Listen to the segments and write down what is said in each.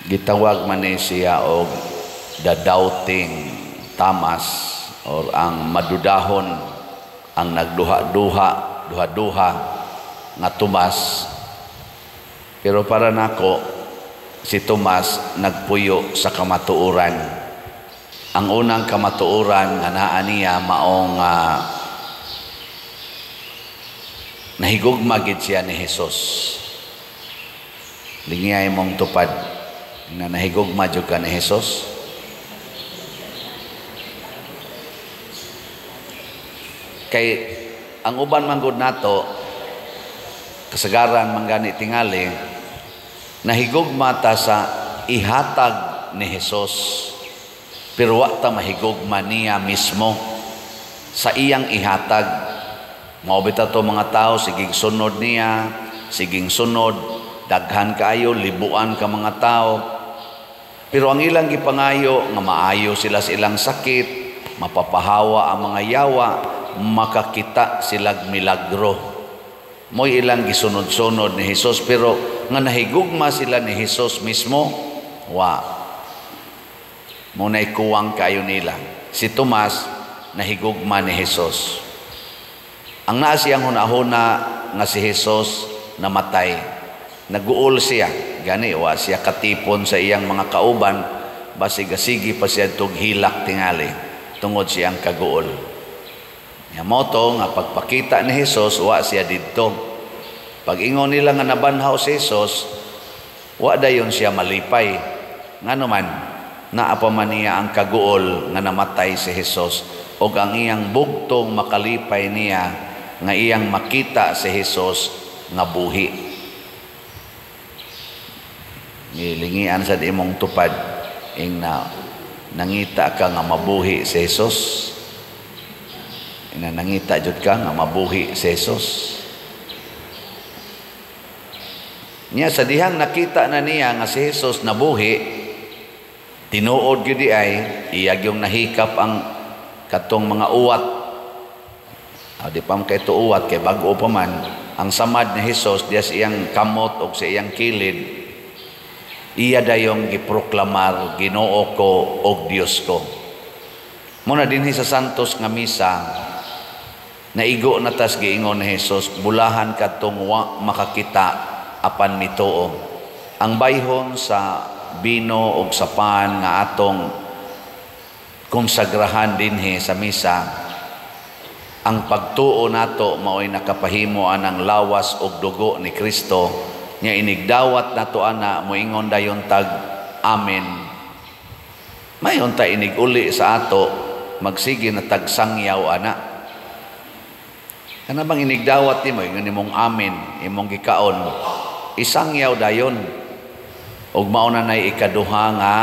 Gitawag man ni siya og the doubting Thomas or ang madudahon, ang nagduha-duha, duha-duha nga Tomas. Pero para nako, si Tomas nagpuyo sa kamatuoran. Ang unang kamatuoran nga naa niya maong nahigugma gid siya ni Jesus. Lingiyay mong tupad na nahigugma jud ka ni Jesus. Kay ang uban man gud nato, kasagaran man gani tingali, nahigugma ta sa ihatag ni Jesus, pero wa ta mahigugma niya mismo sa iyang ihatag. Mao bitaw to mga tao, siging sunod niya, siging sunod, daghan kaayo, libuan ka mga tao. Pero ang ilang gipangayo nga maayo sila sa ilang sakit, mapapahawa ang mga yawa, makakita silag milagro. Mo'y ilang gisunod-sunod ni Jesus, pero nga nahigugma sila ni Jesus mismo, wa. Muna'y kuwang kayo nila. Si Tomas, nahigugma ni Jesus. Ang naa siyang hunahuna nga si Jesus namatay. Naguol siya. Gani, wa siya katipon sa iyang mga kauban, basig sige pa siya tug hilak tingali, tungod siyang kaguol. Nya mo to nga pagpakita ni Jesus, wa siya didto. Pag ingon nila nga nabanhaw si Jesus, wa dayon siya malipay. Ngano man, naa pa man niya ang kaguol nga namatay si Jesus, og ang iyang bugtong makalipay niya nga iyang makita si Jesus nga buhi. Ngilingian sa imong tupad ing na nangita ka nga mabuhi si Jesus. Ing na nangita jud ka nga mabuhi si Jesus. Nya sa dihang nakita na niya nga si Jesus nabuhi, tinuod gyud di ay iyag yung nahikap ang katong mga uwat. Di pa man kay tuuwat kay bag-o pa man ang samad ni Jesus diya sa iyang kamot og sa iyang kilid. Iya dayong giproklamar, Ginoo ko og Dios ko. Muna dinhi sa Santos nga misa, naigo na tas giingon ni Jesus, bulahan kadtong wa makakita apan mituo. Ang bayhon sa bino og sa pan nga atong konsagrahan dinhi sa misa, ang pagtuo nato mao'y nakapahimo anang lawas og dugo ni Kristo. Nya inigdawat nato ana, moingon dayon tag amen. Mayon ta iniguli sa ato, magsige na tag sangyaw ana. Kana bang inigdawat nimo ingon nimong amen, imong gikaon, isangyaw dayon. Ug mao na nay ikaduha nga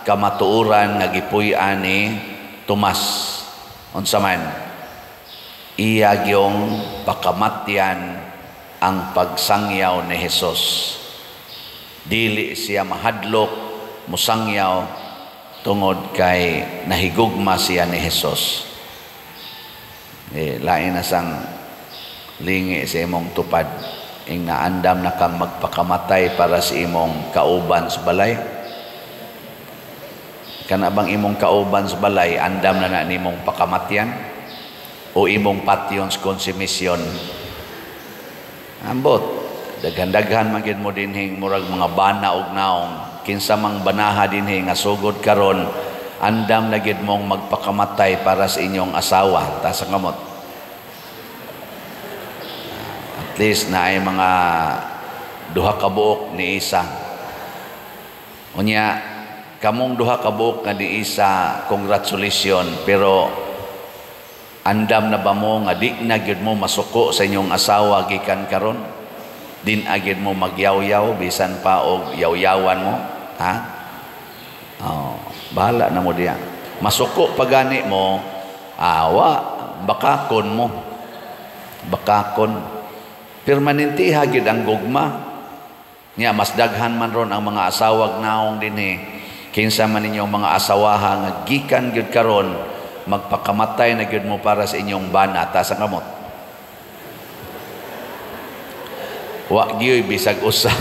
kamatuoran nga gipuy-an ni Tomas. Unsa man? Iya gyong pakamatyan ang pagsangyaw ni Jesus. Dili siya mahadlok musangyaw tungod kay nahigugma siya ni Jesus. Lain na sang lingi sa imong tupad ing naandam na kang magpakamatay para sa imong kauban sa balay. Kana bang imong kauban sa balay andam na na nimong pakamatyan o imong patyon sa konsumisyon? Ambot, daghan-daghan man gyud mo dinhing murag mga bana og naong. Kinsa mang banaha dinhi nga sugod karon, andam na gyud mong magpakamatay para sa inyong asawa. Taas ang kamot. At least na ay mga duha ka buok ni isa. Unya, kamong duha ka buok nga ni isa, congratulations, pero andam na ba mo nga di na gyud mo masuko sa inyong asawa gikan karon? Din agid mo magyawyaw bisan pa og yawyawan mo, ha? Oh, bahala na mo diya. Masuko pa gani mo, awa, bakakon mo. Bakakon. Permanente ha gyud ang gugma. Nya mas daghan man ron ang mga asawag naong dinhi. Kinsa man ninyong mga asawaha nga gikan gyud karon, magpakamatay na gyud mo para sa inyong bana. Taas ang kamot. Wa gyud bisag usa.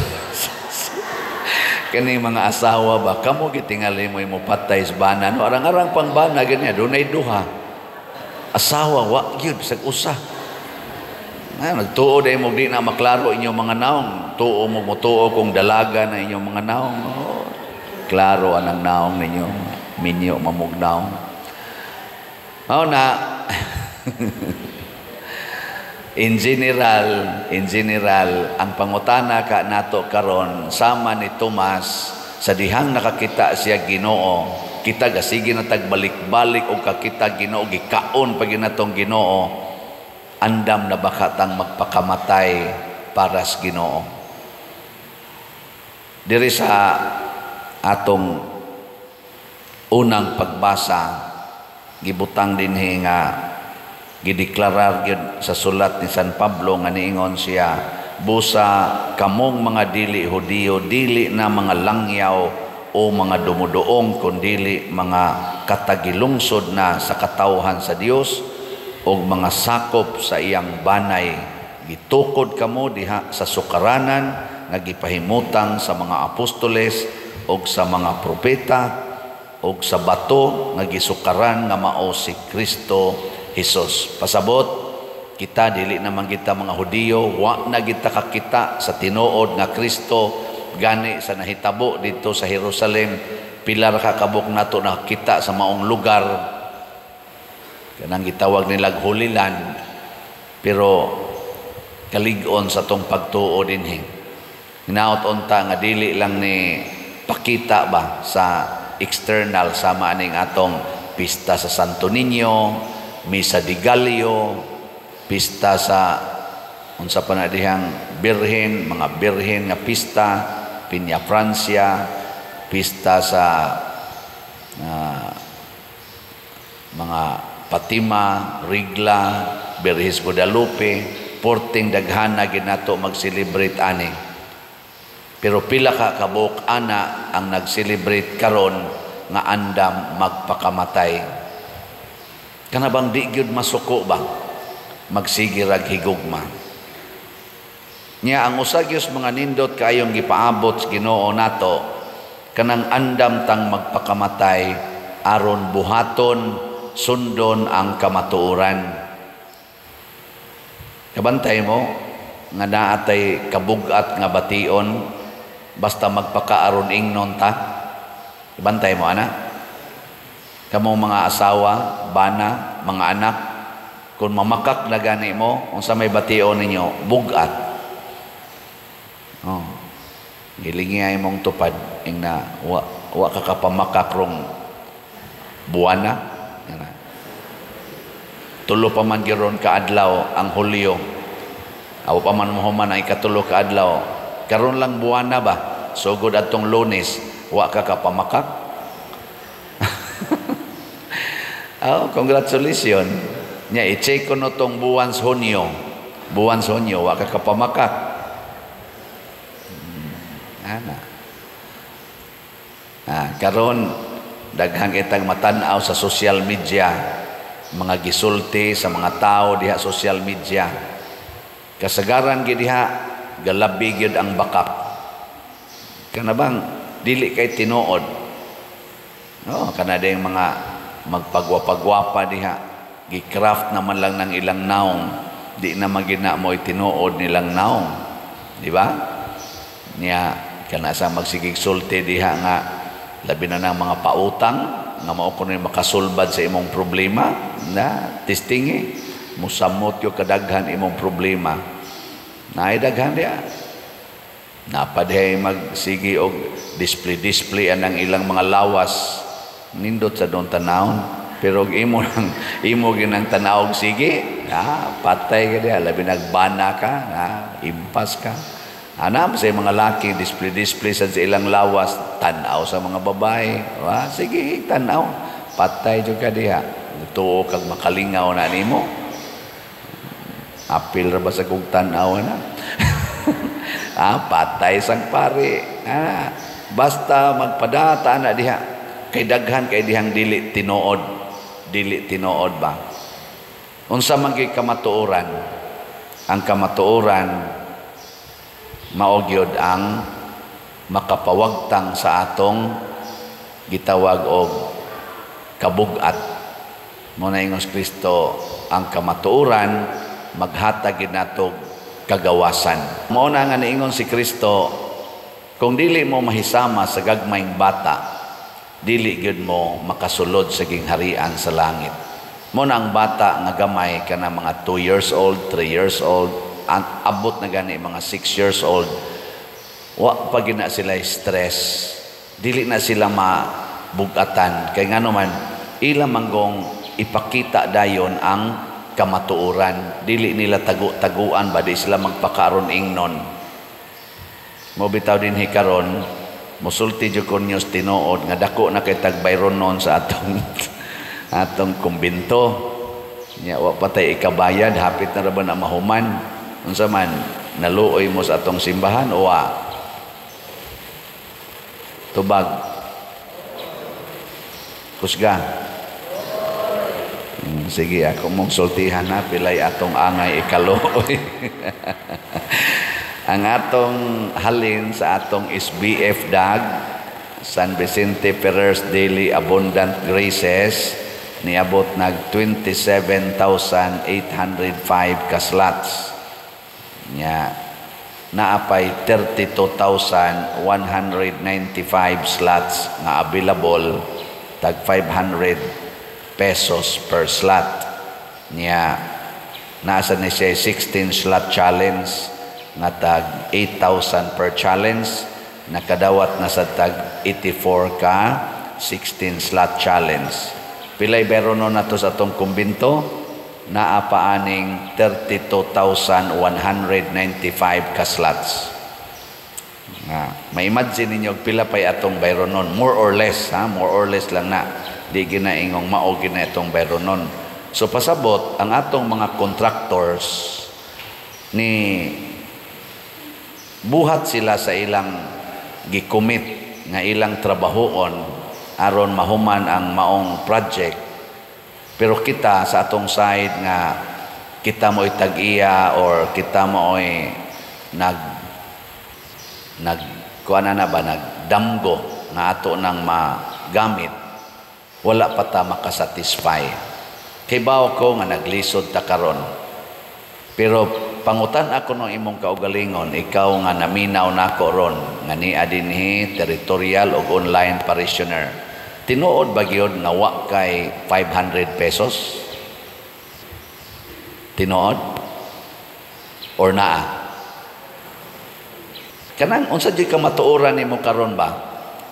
Kani mga asawa ba, kamo gitingali mo mo patay sa bana, no? Arang-arang pang bana ganyan, dunay duha. Asawa wa gyud bisag usa. Ay, nagtuo dahil mo di na maklaro inyong mga naong. Tuo mo motuo kung dalaga na inyong mga naong. Oh, klaro anang naong ninyo. Minyo mamog naong. Oh, na in general, ang pangutana ka nato karon sama ni Tomas sa dihang nakakita siya Ginoo, kita gasige na tagbalik-balik og kakita Ginoo, gikaon pa ginatong Ginoo, andam na baka tang magpakamatay para sa Ginoo? Diri sa atong unang pagbasa, gibutang dinhi nga gideklarar gyud sa sulat ni San Pablo nga niingon siya, "Busa kamong mga dili Hudiyo dili na mga langyaw o mga dumuduong, kundili mga katagilungsod na sa katawhan sa Dios og mga sakop sa iyang banay. Gitukod kamo diha sa sukaranan nga gipahimutang sa mga apostoles og sa mga propeta og sa bato nga gisukaran nga mao si Kristo Jesus." Pasabot, kita dili naman kita mga Hudiyo, wa na kita kakita sa tinuod nga Kristo. Gani sa nahitabo dito sa Jerusalem, pila ra ka kabuk nato nakita sa maong lugar kanang gitawag nilag Holy Land, pero kalig-on sa tong pagtuo dinhi. Hinaot unta nga dili lang ni pakita ba sa external, sama aning atong pista sa Santo Niño, Misa de Gallo, pista sa unsa pa na dihang birhen, mga birhen nga pista, Pinya Francia, pista sa mga Fatima, Rigla, Birhis Guadalupe, porting daghana ginato mag-celebrate ani. Pero pila ka kabuok ana ang nag-celebrate karon nga andam magpakamatay? Kana bang di gyud masuko ba? Magsige rag higugma. Nya ang usa gyud mga nindot kaayong gipaabot sa Ginoo nato, kanang andam tang magpakamatay aron buhaton, sundon ang kamatuoran. Kabantay mo nga naatay kabugat nga bation basta magpakaaron ingnon ta. Kabantay mo ana? Kamong mga asawa, bana, mga anak, kung mamakak na gani mo, unsa may bation ninyo? Bugat. Oh. Gilingi ay mong tupad ing na wa ka kapamakak rong buwana. Yan. 3 pa man giron ka adlaw ang Hulyo. Aw pa man mohuman ang ikatulo ka adlaw. Karon lang buwana ba? Sugod atong Lunes, wa ka kapamakak. Oh, congratulations. Nya i-check ko no tong buwan sa Hunyo. Buwan sa Hunyo, wa ka kapamakak. Ana. Ah, karon daghang kitang matan-aw sa social media, mga gisulti sa mga tao diha social media. Kasagaran gid diha galabi gyud ang bakak. Kana bang dili kay tinuod? No, kana ding mga magpagwapa-gwapa diha, gi-craft naman lang ng ilang naong, di na magina mo tinuod nilang naong, di ba? Niya kana sa magsigig sulti diha nga labi na ng mga pautang nga mao kuno makasulbad sa imong problema, na testingi musamot yo kadaghan imong problema. Naay daghan diha. Napadhay magsigi og display-display anang ilang mga lawas, nindot sa doon tanawon, pero og imo nang imo ginang tanaw sige, patay ka diha, labi nagbana ka, impas ka. Anam sa mga laki display-display sa ilang lawas, tan-aw sa mga babae, wa sige tan-aw, patay jud ka diha. Tuo kag makalingaw na nimo. Apil ra ba sa kog tan-aw na? Patay sang pare. Basta magpadata na diha. Kay daghan kay dihang dili tinuod. Dili tinuod ba? Unsa man gyud kamatuoran? Ang kamatuoran mao gyud ang Makapawagtang sa atong gitawag og kabugat. Mo na ingos Kristo, ang kamatuoran maghatag gid nato kagawasan. Mao na nga niingon si Kristo, kung dili mo mahisama sa gagmayng bata, dili gyud mo makasulod sa gingharian sa langit. Mo na ang bata nga gamay, kana mga 2 years old, 3 years old, abot na gani mga 6 years old, wa pa gina sila stress, dili na sila mabugatan, kay ngano man ila manggong ipakita dayon ang kamatuoran, dili nila tagu-taguan ba, di sila magpakaron ingnon. Mo bitaw dinhi karon, musulti jud ko ninyo tinuod nga dako na kay tagbayron noon sa atong atong kumbinto. Nya wa pa tay ikabayad, hapit na ra ba na mahuman? Unsa man, naluoy mo sa atong simbahan o wa? Tubag. Kusga. Sige, ako mong sultihan na pilay atong angay ikaluoy. Ang atong halin sa atong SBF DAG, San Vicente Ferrer's Daily Abundant Graces, niabot nag 27,805 ka slots. Nya naapay 32,195 slots nga available, tag 500 pesos per slot. Nya nasa ni siya 16 slot challenge nga tag 8,000 per challenge, nakadawat na sa tag 84 ka 16 slot challenge. Pilay bero no nato sa atong kumbinto? Naa pa aning 32,195 ka slots. Nga, ma-imagine ninyo pila pay atong bayronon, more or less ha, more or less lang na. Di ginaingong mao gina itong bayronon. So pasabot ang atong mga contractors ni buhat sila sa ilang gikomit nga ilang trabahoon aron mahuman ang maong project. Pero kita sa atong side nga kita mo'y tag-iya or kita mo'y nag nag kuan na ba, nagdamgo nga ato nang magamit, wala pa ta makasatisfy. Kay bawo ko nga naglisod ta karon, pero pangutan ako ng imong kaugalingon, ikaw nga naminaw nako ron nga nia dinhi territorial og online parishioner, tinuod ba gyud nga wa kay 500 pesos? Tinuod or naa? Kanang unsa jud ka matuoran nimo karon ba,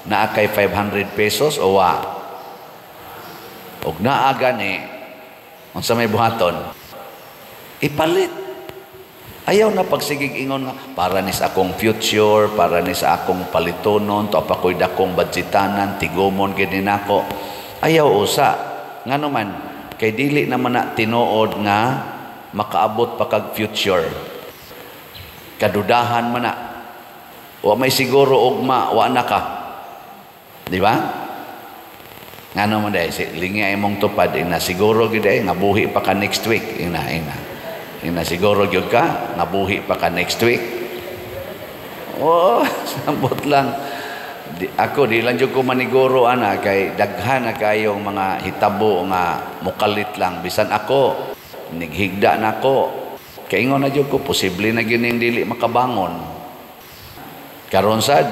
naa kay 500 pesos o wa? Og naa gani, unsa may buhaton? Ipalit. Ayaw na pagsigig ingon nga para ni sa akong future, para ni sa akong palitonon, to pa ko'y dakong budgetanan, tigumon gid nako. Ayaw usa. Ngano man, kay dili naman na tinuod nga makaabot pa kag future. Kadudahan man na. Wa may siguro ugma, wa na ka. Di ba? Ngano man dai, si lingi ay mong tupad, ina siguro gid ay nga buhi pa ka next week, ina ina. Ina siguro gyud ka nga buhi pa ka next week. Oh, sambot lang. Di, ako di lang jud ko maniguro ana, kay daghan na kayong mga hitabo nga mukalit lang, bisan ako nighigda nako. Kay ingon na jud ko, posible na gyud ning dili makabangon. Karon sad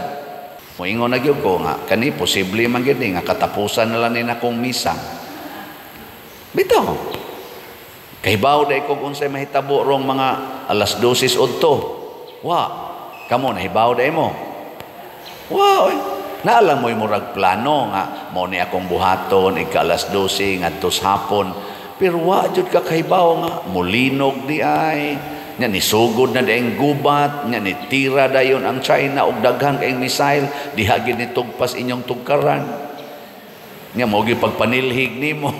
moingon na gyud ko nga kani posible man gyud ni nga katapusan na lang ni nakong misa. Bitaw. Kahibaw dai kog unsay mahitabo rong mga alas 12 udto. Wa, kamo nahibaw dai mo. Wa, oy. Naalang mo'y murag plano nga mao ni akong buhaton ika alas 12 ngadto sa hapon. Pero wa jud ka kahibaw nga mulinog di ay. Nya nisugod na diay gubat, nya nitira dayon ang China og daghan kayong missile, diha gid ni tugpas inyong tugkaran. Nya mao gyud pagpanilhig nimo.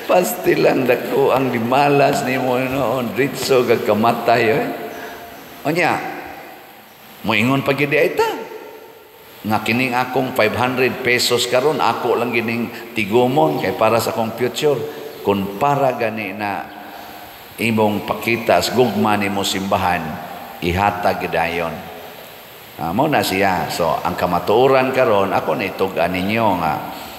Pasti lang dako ang dimalas nimo noon, dritso kag kamatay oy. Unya, moingon pa gid ay ta nga kining akong 500 pesos karon ako lang gining tigumon kay para sa akong future. Kun para gani na imong pakita sa gugma nimo simbahan, Ihatag gidayon. Mao na siya. So ang kamatuoran karon ako na itug-an ninyo nga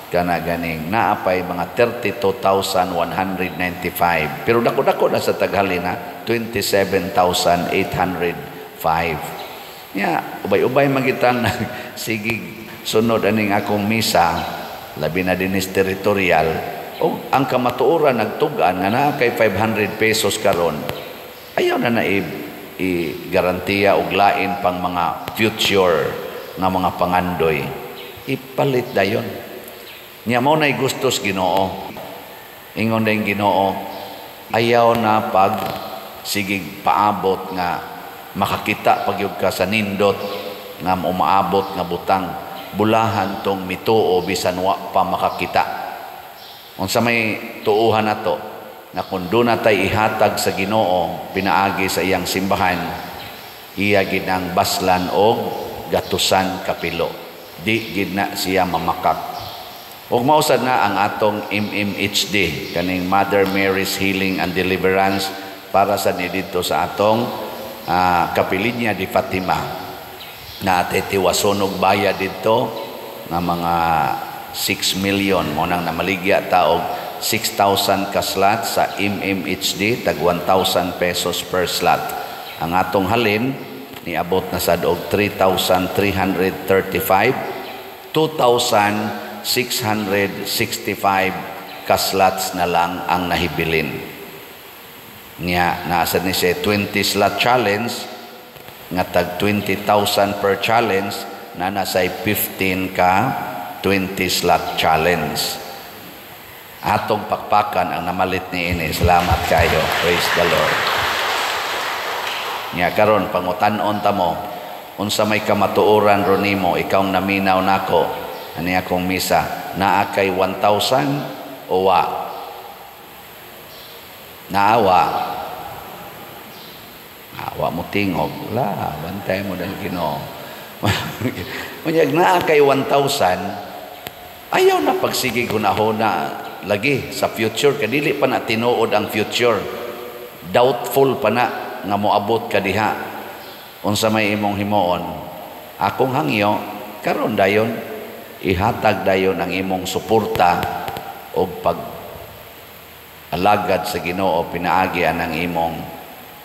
kana ganing naa pay mga 32,195, pero dako-dako na sa taghalin na 27,805 nya. Ubay-ubay magitang sige sunod aning akong misa, labi na dinis territorial, o ang kamatuoran nagtug-an nga naa kay 500 pesos karon, ayaw na na i-garantiya og lain pang mga future nga mga pangandoy, ipalit dayon nya. Mao nay gustos Ginoo. Ingon din Ginoo, ayaw na pag sigig paabot nga makakita pagyud ka sa nindot nga umaabot nga butang, bulahan tong mituo bisan wa pa makakita. Unsa may tuuhan nato na kung doon natay ihatag sa Ginoo pinaagi sa iyang simbahan, iya gid ang baslan og gatusan kapilo, di gid na siya mamakak. Ug mausad na ang atong MMHD, kaning Mother Mary's Healing and Deliverance, para sa ni didto sa atong Kapilinya di Fatima na atay tiwasonog bayad didto nga mga 6 million. Mo nang namaligya ta og 6,000 ka slot sa MMHD, tag 1,000 pesos per slot. Ang atong halin niabot na sad og 3,335, 2,665 ka slots na lang ang nahibilin. Nya naa ni siya 20 slot challenge nga tag 20,000 per challenge, na nasay 15 ka 20 slot challenge. Atong pakpakan ang namalit ni ini. Salamat kayo. Praise the Lord. Nya karon pangutan-on ta mo, unsa may kamatuoran ron nimo, ikaw naminaw nako ani akong misa, naa kay 1,000 o wa? Naawa? Awa mo tingog la, bantay mo dahil Ginoo. Unyag naa kay 1,000, ayaw na pagsige hunahuna lagi sa future, kay dili pa na tinuod ang future, doubtful pa na nga moabot ka diha. Unsa may imong himuon? Akong hangyo karon, dayon ihatag dayon ang imong suporta og pag alagad sa Ginoo pinaagi ang imong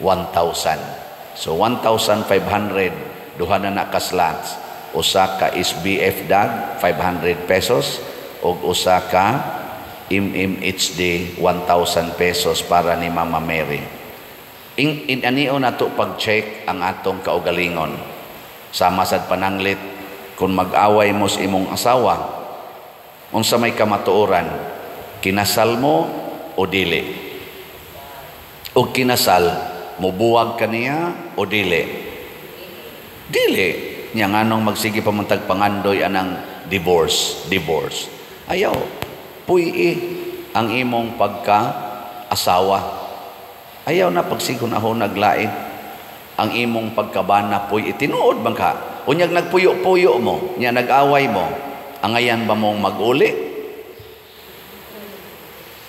1,000. So 1,500, duha na na ka slots, usa ka SBF dag 500 pesos ug usa ka MMHD 1,000 pesos para ni Mama Mary. In anio nato pag-check ang atong kaugalingon. Sama sad pananglit kung mag-away mo sa imong asawa, unsa may kamatuoran, kinasal mo o dili? O kinasal, mubuwag ka niya o dili? Dili. Nya nganong magsige pa man tag pangandoy anang divorce, divorce? Ayaw, puy ang imong pagka asawa. Ayaw na pagsigon ako naglain. Ang imong pagkabana puy tinuod bang ka? Unyag nagpuyo-puyo mo, nya nag-away mo, angayan ba mong mag-uli?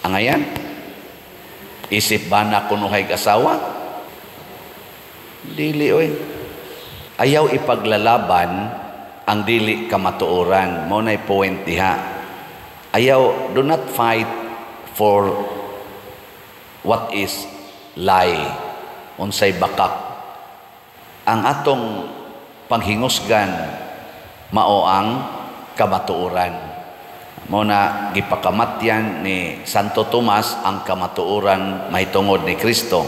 Angayan? Isip ba na kunuhay asawa? Dili oy. Ayaw ipaglalaban ang dili kamatuoran. Mo na'y point diha. Ayaw, do not fight for what is lie. Unsay bakak. Ang atong panghingusgan mao ang kamatuoran. Mo na gipakamatyan ni Santo Tomas ang kamatuoran mahitungod ni Kristo.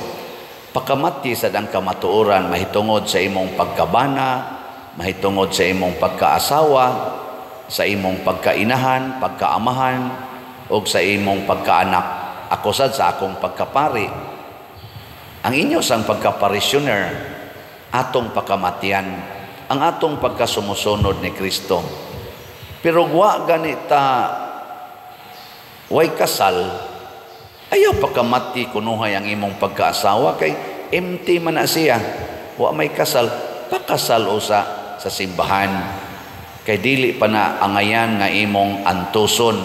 Pakamatyi sad ang kamatuoran mahitungod sa imong pagkabana, mahitungod sa imong pagkaasawa, sa imong pagkainahan, pagkaamahan, o sa imong pagkaanak. Ako sad sa akong pagkapari. Ang inyo sang pagkaparisyoner, atong pakamatyan, ang atong pagkasumusunod ni Kristo. Pero wa ganita way kasal, ayaw pagkamati kunuhay ang imong pagkaasawa kay empty man na siya. Wa may kasal, pakasal usa sa simbahan. Kay dili pa na angayan nga imong antuson.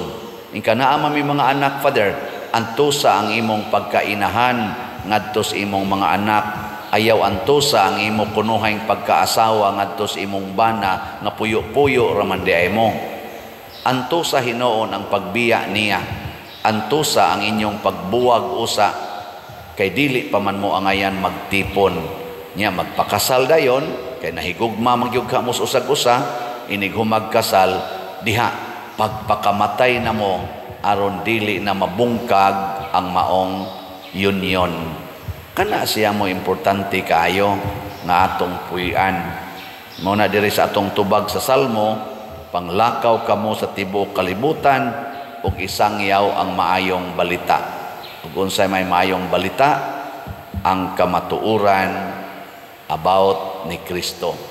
Inka naa man mi mga anak, Father, antusa ang imong pagkainahan ngadto sa imong mga anak. Ayaw antusa ang imo kunuhang pagkaasawa ngadto sa imong bana nga puyo-puyo raman di ay mo. Antusa hinuon ang pagbiya niya. Antusa ang inyong pagbuwag usa kay dili pa man mo angayan magtipon. Nya magpakasal dayon kay nahigugma man gyud ka mo sa usag-usa, inig humagkasal diha pagpakamatay na mo aron dili na mabungkag ang maong union. Kana siya mo importante kaayo nga atong puy-an. Mao na diri sa atong tubag sa Salmo, panglakaw kamo sa tibuok kalibutan ug isangyaw ang maayong balita. Ug unsay may maayong balita? Ang kamatuoran about ni Kristo.